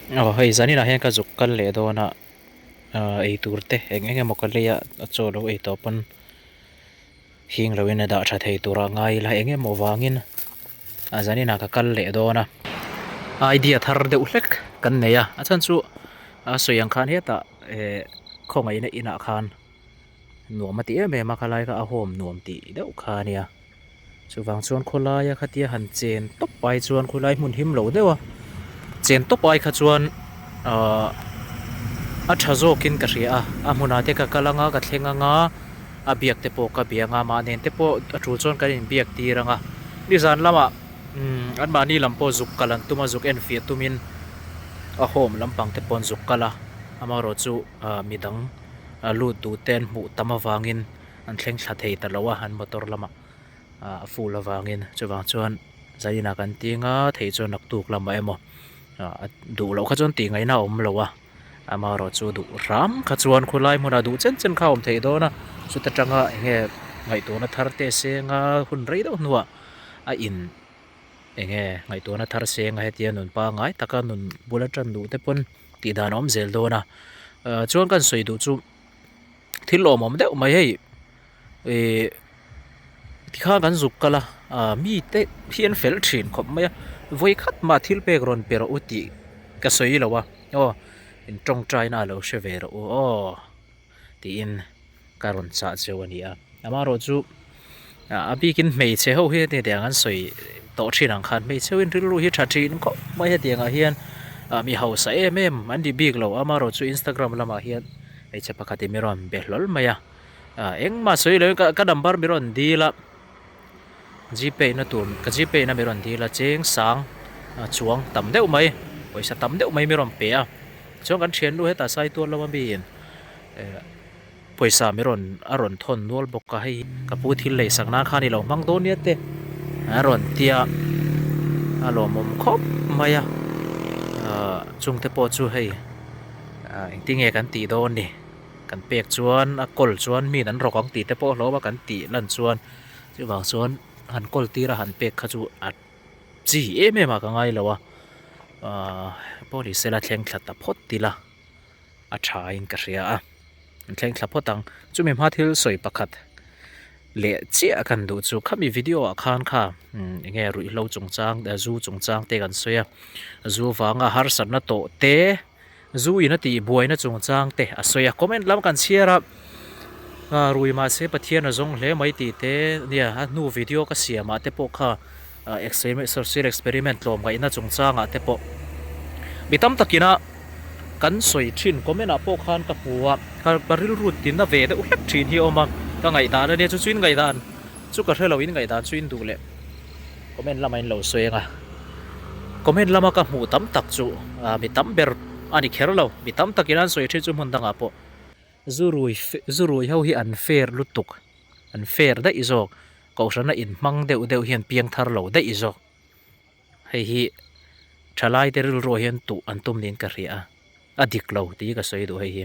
Aw hei zaninah hian ka zuk kal leh dawn a ah eitur te eng eng emaw ka lei a a chaw lo ei tawh pawn hing lo in a dah tha thei tur a ngai ila eng emaw vangin a zaninah ka kal leh dawn a idea thar deuh hlek kan nei a a chhan chu a sawi ang khan hetah eh khawngaihna inah khan nuam a ti em em a khalai kha a home nuam tih deuh kha a nia. Chuvang chuan khawlaia khatia han chen tawp ai chuan khawlai hmun him lo deuh a chen tawp ai kha chuan ahh a tha zawkin ka hria a a hmunah te ka kal anga ka thleng anga a biak te pawh ka bia anga mahni te pawh a tul chuan kan inbiak tir anga nizan lamah umm anmahni lam pawh zuk kal an tum a zuk enfiah tumin a home lampang te pawh an zuk kal a amaherawhchu ah midang lut duh te an hmuh tam avangin. An thleng thla thei ta lo a an motor lamah ah a full avangin chuvang chuan zainah kan ting a theih chuan naktuk lamah emaw ah a duh loh kha chuan tih ngaihna a awm lo a amaherawh chu duh hram kha chuan khawlai hmunah duh chen chen kha a awm theih dawn a chuta tanga eng nge ngaihtuahna thar te seng a hun rei deuh hnuah a in eng nge ngaihtuahna thar seng a hetia nun pangngai taka nun bula tan duh te pawn tih dan a awm zel dawn a ah chuan kan sawi duh chu. Thil lawmawm deuh mai hei ihh tikhan kan zuk kal a ah mite hi an fel thin khawp mai a vawi khat mah thil pek rawn pe rawh u tih ka sawi lo a aw in tawngtaina a lo hre ve rawh u aw tiin ka rawn chah cheu a ni a amaherawhchu a bikin hmeichhe ho hi hetiang ang an sawi tawh thin ang khan hmeichhe ho in rilru hi tha thin khawp mai hetiang ah hian ah mi hausa em em an ti bik lo amaherawhchu instagram lamah hian hmeichhe pakhat in mi rawn be hlawl mai a ah engmah sawi lo in ka number mi rawn dil a gpay na tur ka gpay na mi rawn dil a cheng sang chuang tam deuh mai pawisa tam deuh mai mi rawn pe a chuan kan thiannu hetah saitual lama mi in eh. Pawisa mi rawn a rawn thawn nual bawk a hei ka pu thil lei sak nan khan i lo hmang dawn nia te a rawn tia a lawmawm khawp mai a ahh chung te pawh chu hei ah engtin nge kan tih dawn ni kan pek chuan a kawl chuan mi an rawk ang tih te pawh hlawm a kan tih lan chuan chuvang chuan han kawl tir a han pek kha chu a chi em em ah ka ngai lo a ahh pawh ni sela thleng thla ta phawt ila. a tha in ka hria a an thleng thla phawt ang chumi hma thil sawi pakhat leh chiah kan duh chu khami video ah khan kha umm eng nge ruihhlo chungchang zu chungchang te kan sawi a zu vanga harsatna tawh te zu in a tih buaina chungchang te a sawi a comment lam kan chhiar a ah rui mahse Pathian a zawng hle mai tih te nia a hnu video ka siam ah te pawh kha ah social experiment tlawmngaihna chungchang ah te pawh mi tam takin a. Kan sawi thin comment ah pawh khan ka hmu a, ka rilru tina ve deuh hlek thin hi a awm a, ka ngaihdan ania chu chu in ngaihdan chu ka hrelo in ngaihdan chu in duh leh comment lamah in lo sawi ang a, comment lama ka hmuh tam tak chu mi tam ber a ni kher lo, mi tam takin an sawi thin chu hmun dangah pawh zu rui zu rui ho hi an fair lutuk an fair daih zawk kohhrana inhmang deuh deuh hian piangthar lo daih zawk. Hei hi thalai te rilruah hian tuh an tum niin ka hria a, a dik lo tih hi ka sawi duh hei hi.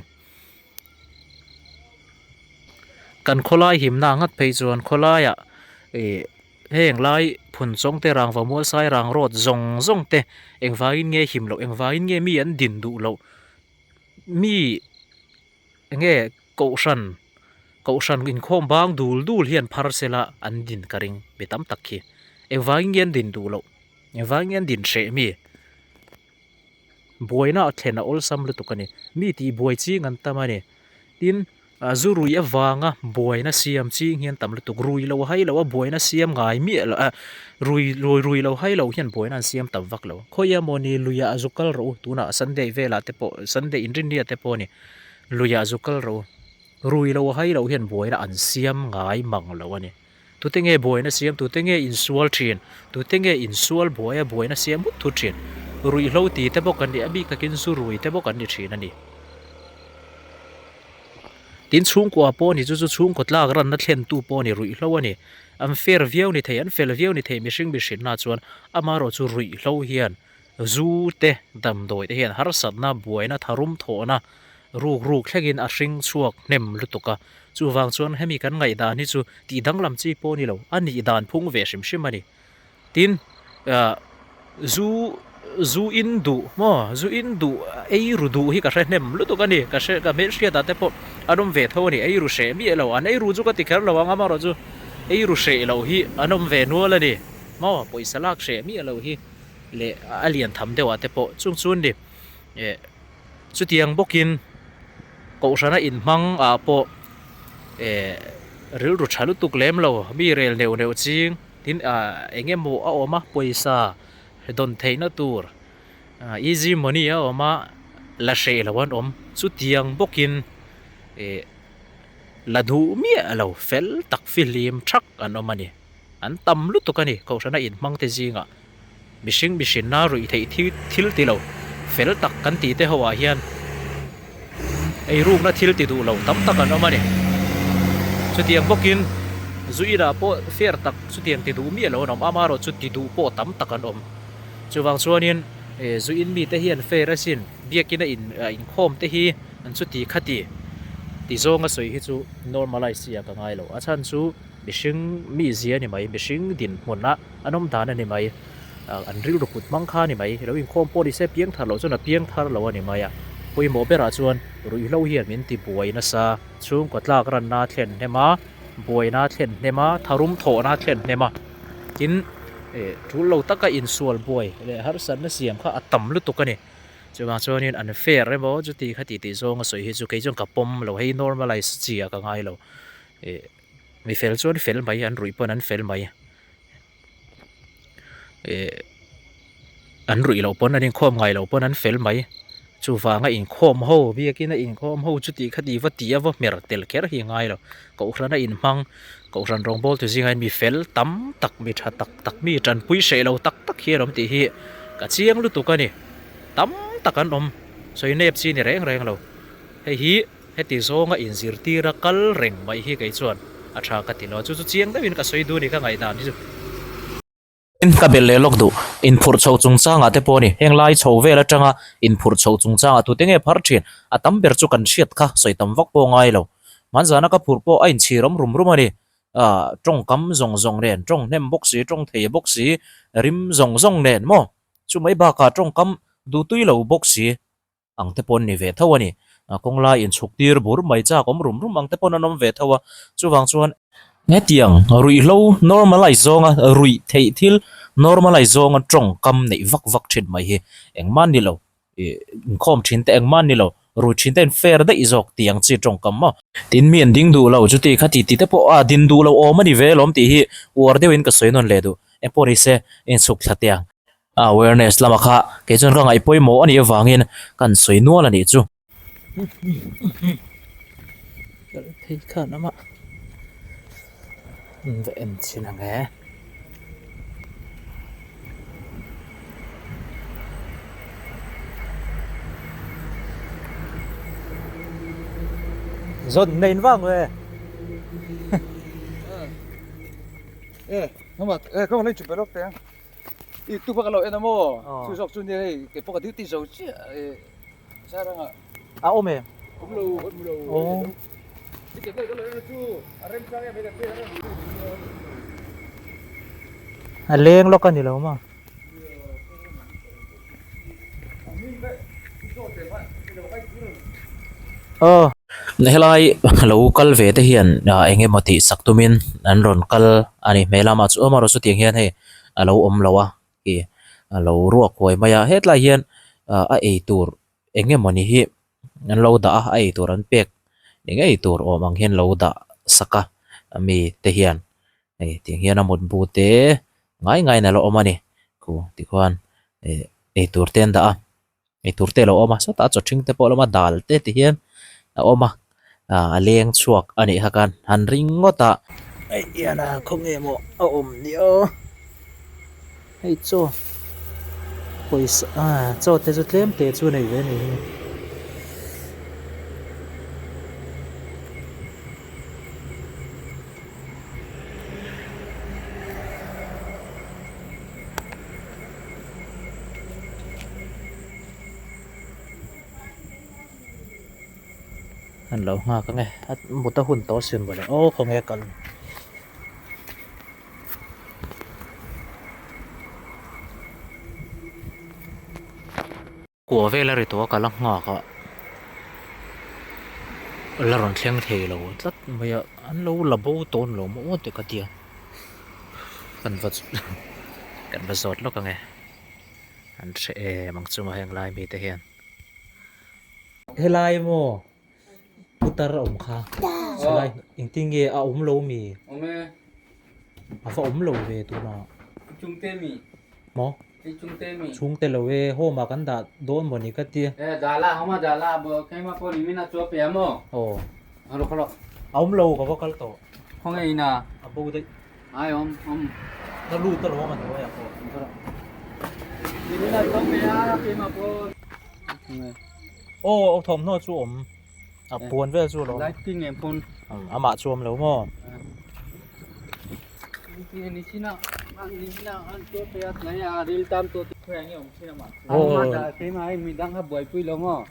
Kan khawlai himna ngat phei chuan khawlaiah ih heng lai phun chawng te rangva mual sai rang rawt zawng zawng te engvangin nge him loh engvangin nge mi an din duh loh mi Enge kohhran kohhran inkhawm bang dul dul hian phar sela an din ka ring mi tam tak khi. Engvangin nge an din duh loh? Engvangin nge an din hreh mi? Buaina a thlen a awlsam lutuk a ni. Mi tih buai ching an tam a ni. Tin, zu rui avanga buaina siam ching hi an tam lutuk. Rui lo hai lo a buaina siam ngai miah lo a, rui rui rui lo hai lo hian buaina an siam tam vak lo. Khawi emawni luiah zu kal rawh u, tunah Sunday velah te pawh Sunday inrinnia te pawh a ni. Luiah zu kal rawh u. Rui lo hai loh hian buaina an siam ngai mang lo a ni. Tute nge buaina siam, tute nge insual thin, tute nge insual buaia buaina siam hut thut thin. Ruihhlo ti te bawk an ni, a bik takin zu rui te bawk an ni thin a ni. Tin chhungkua pawh a ni, chu chu chhungkaw tlak ranna thlentu pawh a ni, ruihhlo a ni. An fair viau ni thei, an fel viau ni thei mihring mihrinna chuan amaherawh chu ruihhlo hian Zu te, damdawi te hian harsatna, buaina, tharum thawhna ruk ruk thlengin a hring chhuak hnem lutuk a. Chuvang chuan hemi kan ngaihdan hi chu tih danglam chi pawh a ni lo, a nih dan phung ve hrim hrim a ni. Tin, zu Zu in duh maw? Zu in duh ei ru duh hi ka hre hnem lutuk a ni. Ka hre ka hmelhriatah te pawh an awm ve tho a ni. Ei ru hreh miah lo. An ei ru chu ka ti kher lo ang amaherawhchu ei ru hreh loh hi an awm ve nual a ni. Maw? Pawisa lak hreh miah loh hi leh a lian tham deuhah te pawh chung chu an ni. Eh chutiang bawkin kohhrana inhmang ah pawh eh rilru tha lutuk lem lo mi rel neuh neuh ching tin ah eng emaw a awm a pawisa dawn theihna tur easy money a awm a la hreh lo an awm chutiang bawkin eh la duh miah lo fel tak fihlim thak an awm a ni an tam lutuk a ni kohhrana inhmang te zingah. Mihring mihrinna ruih theih thil thil ti lo fel tak kan tih te ho ah hian eirukna thil ti duh lo tam tak an awm a ni. Chutiang bawkin zu inah pawh fair tak chutiang ti duh miah lo an awm amaherawh chu ti duh pawh tam tak an awm. Chuvang chuanin zu in mite hian fair asin biakina in inkhawm te hi an chuti khati ti zawnga sawi hi chu normalize chi ah ka ngai lo. A chhan chu mihring mizia a ni mai mihring dinhmuna. An awm dan a ni mai. An rilru kut hmang kha a ni mai. Lo inkhawm pawh ni se piang thar loh chuan a piang thar lo a ni mai a. Pawimawh berah chuan ruihhlo hian min ti buai nasa. Chhungkaw tlak ranna a thlen hnem a, buaina a thlen hnem a, tharum thawhna a thlen hnem a. Tin, tul lo taka insual buai leh harsatna siam kha a tam lutuk a ni. Chuvang chuanin an fair emaw chuti kha tih tih zawnga sawi hi chu kei chuan ka pawm lo. Hei normalise chi ah ka ngai lo. Mi fel chuan fel mai, an ruih pawn an fel mai. Eh an ruih loh pawn an inkhawm ngai loh pawn an fel mai. Chuvanga inkhawm ho biakin a inkhawm ho chuti kha ti va ti a va hmer tel kher hi a ngai lo. Kohhran a inhmang, Kohhran rawngbawltu zingah hian mi fel tam tak, mi tha tak tak, mi tanpui hreh lo tak tak hi an awm tih hi ka chiang lutuk a ni. Tam tak an awm, sawi nep chi ni reng reng lo. Hei hi. Heti zawnga inzirtira kal reng mai hi kei chuan a tha ka ti lo. Chu chu chiang deuhin ka sawi duh a ni ka ngaihdan hi chu. Ka belh leh lawk duh. Inphurh chhoh chungchangah te pawh a ni. Heng lai chho vel atanga inphurh chhoh chungchangah tute nge phar thin? A tam ber chu kan hriat kha sawi tam vak pawh ngai lo. Hmanzana ka phurh pawh a inchhir awm rum rum a ni. Aaa tawngkam zawng zawng nen, tawng hnem bawk si, tawng thei bawk si, rim zawng zawng nen maw? Chumai bakah tawngkam duhtui lo bawk si. ang te pawh an ni ve tho a ni. Kawng lai inchhuk tir bur mai chak awm rum rum ang te paw'n an awm ve tho a, chuvang chuan hetiang ruihhlo normalise zawnga ruih theih thil normalise zawnga tawngkam neih vak vak thin mai hi engmah ni lo ih inkhawm thin te engmah ni lo rui thin te in fair daih zawk tih ang chi tawngkam maw. Tin mi an ding duh lo chuti kha ti ti te pawh a din duh lo awm a ni ve alawm tih hi uar deuhin ka sawi nawn leh duh engpawh ni se inchhuk thla teh ang. Awareness lamah kha kei chuan ka ngaih pawimawh a nih avangin kan sawi nual a nih chu. Kal phei khan amah va en chhin ang e. Zawn nein vang ve. E, ka lei chu belok te. I tu pawh ka lo en a maw? Chu zawk chu nia hei kei pawh ka duty zo chiah e Sairanga. A awm em? Awm lo, awm lo. I ke ka lo en a chu a remchang em hei kan phei a rem. A leng lawk a ni lo maw? Aw. Helai lo kal ve te hian eng emaw tih sak tumin an rawn kal a ni hmel a mah chu amaherawhchu tiang hian hei a lo awm lo a ih a lo ruak huai mai a hetlai hian a ei tur eng emaw ni hi an lo dah a a ei tur an pek ni ngei tur awm ang hian lo dah sak a mi te hian hei tiang hian a mutbu te ngai ngaiin a la awm a ni khu tikhuan ih eitur te an dah a eitur te a lo awm a sawtah chaw ṭhing te pawh a lo awm a dal te ti hian a awm a ah a leng chhuak a nih kha khan han ring ngawt a. Hei hian a khawnge maw a awm ni aw hei chaw pawisa ah chaw te chu tlem te chu nei ve a nih hi. An lo nghak ange a mut a hun tawh sin mawle aw khawnge a kal. Kua vel a ri tawh a ka la nghak a la rawn thleng thei lo tlat mai a an lo la bo tawn lo maw te ka tia kan va kan va zawt lawk ang e an hre em ang chunga heng lai mite hian. Helai maw putar a awm kha helai engtin nge a awm lo mi Awm e. A va awm lo ve tunah. I chungte mi. Maw? I chungte mi. Chhungte lo e home ah kan dah dawn maw ni ka tia. E dah la home ah dah la keimah pawh ni min a chuah pe a maw? Aw. Halo halo. A awm lo ka va kal tawh. Khawnge ina? A bo daih. Ai awm awm. Ka lut alawm a hnuai ah pawh. Ni min a chuah pe a keimah pawh. Aw aw thawmhnaw chu awm. A puan vel chu alawm. Lighting em pawn. Amah chu awm lo maw?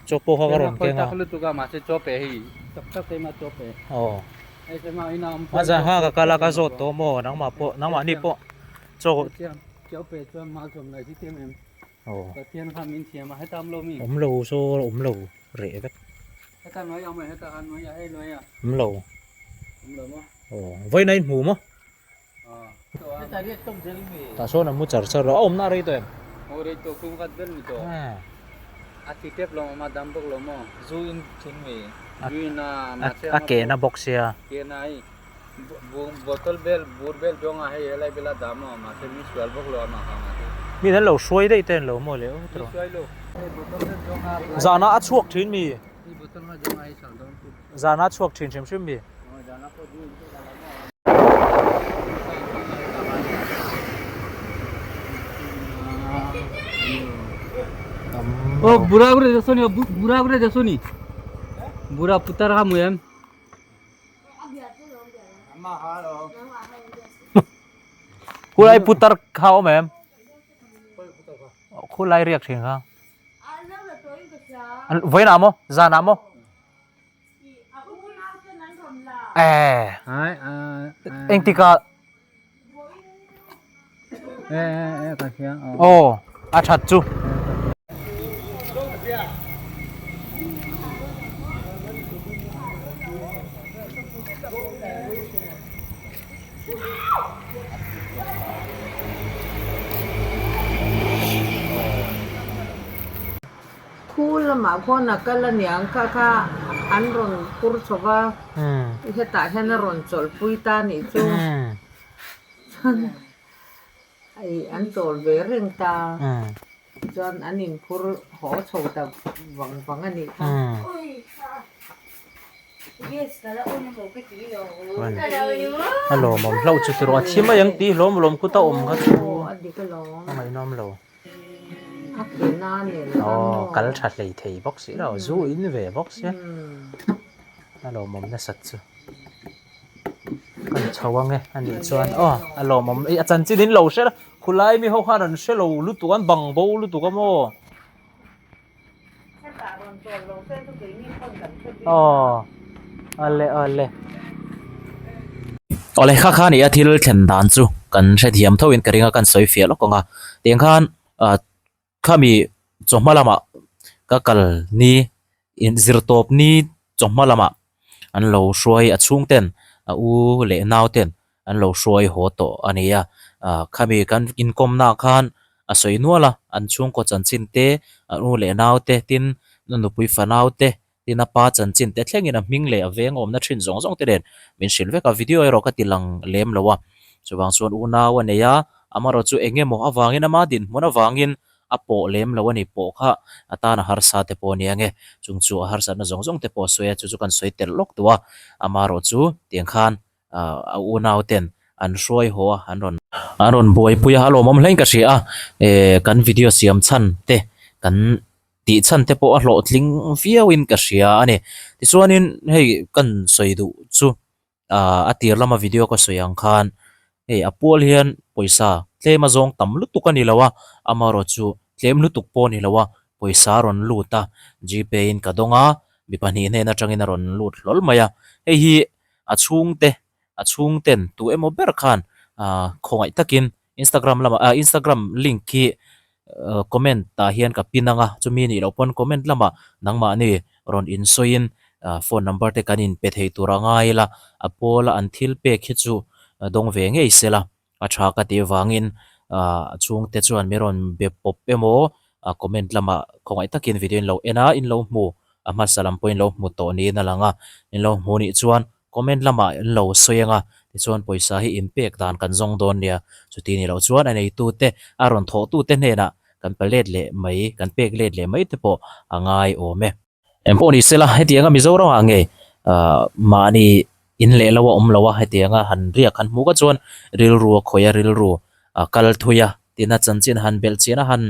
Chaw pawh kha ka rawn keng a. Aw. A zan kha ka kal a ka zawt tawh maw nangmah pawh nangmahni pawh chaw Aw. Awm lo saw awm lo reh vek. Awm lo. Aw vawiin a inhmu maw? Tah sawn a mu char char lo a awmna a rei tawh em? A ke na bawk sia. Mi an lo hruai daih te an lo maw le aw tiraw. Zana a chhuak thin mi. Zana a chhuak thin hrim hrim mi. Oh, bura bura jasoni, bura bura jasoni. Bura putar ha muyam. Khulai putar kha awm em? Khulai riak thin kha. Vawiinah maw? Zanah maw? Eh. Engtikah? Aw, a that chu. Khu lamah khawn a kal a niang kha kha an rawn phur chho va, hetah hian a rawn chawlhpui ta a nih chu. Chuan hei an chawl ve reng ta, chuan an inphur haw chho ta vang vang a nih kha. A lawmawm hlauh chu tiraw a thi mai ang tih hlawm lawm kut a awm kha chu a ngaihnawm lo. Aw kal tha hlei thei bawk si lo zu in ve bawk sia a lawmawm nasat chu kan chho ang e a nih chuan aw a lawmawm a chanchin in lo hre la khulai mi ho khan an hre lo lutuk an bang bo lutuk a maw aw awle awle awle kha kha nia thil thlen dan chu kan hrethiam tho in ka ring a kan sawi fiah lawk ang a tiang khan ah khami chawhma lamah ka kal ni in zirtawp ni chawhma lamah an lo hruai a chhung ten a u leh nau ten an lo hruai haw tawh a ni a ah khami kan inkawm na khan a sawi nual a an chhungkaw chanchin te an u leh nau te tin a nupui fanau te tin a pa chanchin te thlengin a hming leh a veng awmna thin zawng zawng te nen min hrilh vek a video erawh ka ti lang lem lo a chuvang chuan unau a nei a amaherawhchu eng emaw avangin ama dinhmun avangin a pawh lem lo a ni pawh kha a tan a harsa te pawh a ni ang e chung chu a harsatna zawng zawng te pawh a sawi a chu chu kan sawi tel lawk duh a amaherawhchu tiang khan a unau ten an hruai haw a an rawn an rawn buaipui a a lawmawm hlein ka hria a eh kan video siam chhan te kan tih chhan te pawh a hlawhtling viau in ka hria a ni tichuanin hei kan sawi duh chu ah a tir lama video ka sawi ang khan hei a pual hian pawisa tlem a zawng tam lutuk a ni lo a amaherawhchu tlem lutuk pawh a ni lo a pawisa a rawn lut a gpay in ka dawng a mi pahnih hnen atangin a rawn lut hlawl mai a hei hi a chhungte a chhungten tu emaw ber khan ah khawngaih takin instagram lamah ah instagram link hi. Comment ah hian ka pin anga chumi nih loh pawn comment lamah nangmahni rawn insawiin phone number te kan inpe thei tur a ngai ila a pawla an thil pek hi chu dawng ve ngei se la a tha ka tih avangin a chhungte chuan min rawn be pawp emaw comment lamah khawngaih takin video in lo en a in lo hmu a hmasa lam pawhin lo hmu tawh niin a lang a in lo hmu nih chuan Comment lamah an lo sawi anga tichuan pawisa hi inpek dan kan zawng dawn nia. Chuti ni loh chuan a neitute, a rawn thawhtute hnenah kan pe let leh mai, kan pek let leh mai te pawh a ngai awm e. Engpawh ni sela, hetianga Mizoramah nge mahni in leh lo a awm lo a, hetianga han riak han hmuh ka chuan rilru a khawih a, rilru a kal thui a, tina chanchin han belh chian a, han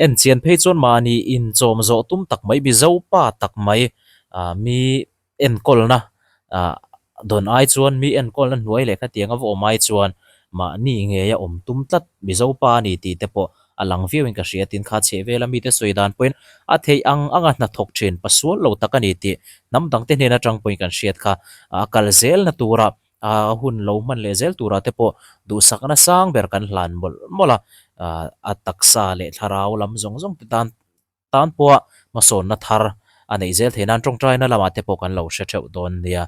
en chian phei chuan mahni inchawm zawh tum tak mai, Mizo pa tak mai mi enkawlna ah dawn ai chuan mi enkawlna hnuai leh khatiang a va awm ai chuan mahni ngei a awm tum tlat Mizo pa a ni tih te pawh a lang viau in ka hria tin kha chheh vel a mite sawi dan pawhin a theih ang ang a hnathawk thin pasual lo tak a ni tih hnam dang te hnen atang pawhin kan hriat kha a kal zel na tura a hun lo hman leh zel turah te pawh duhsakna sang ber kan hlan mawlh mawlh a a taksa leh thlarau lam zawng zawng te tan Tan pawha hmasawnna thar a neih zel theih nan tawngtaina lamah te pawh kan lo hre theuh dawn nia.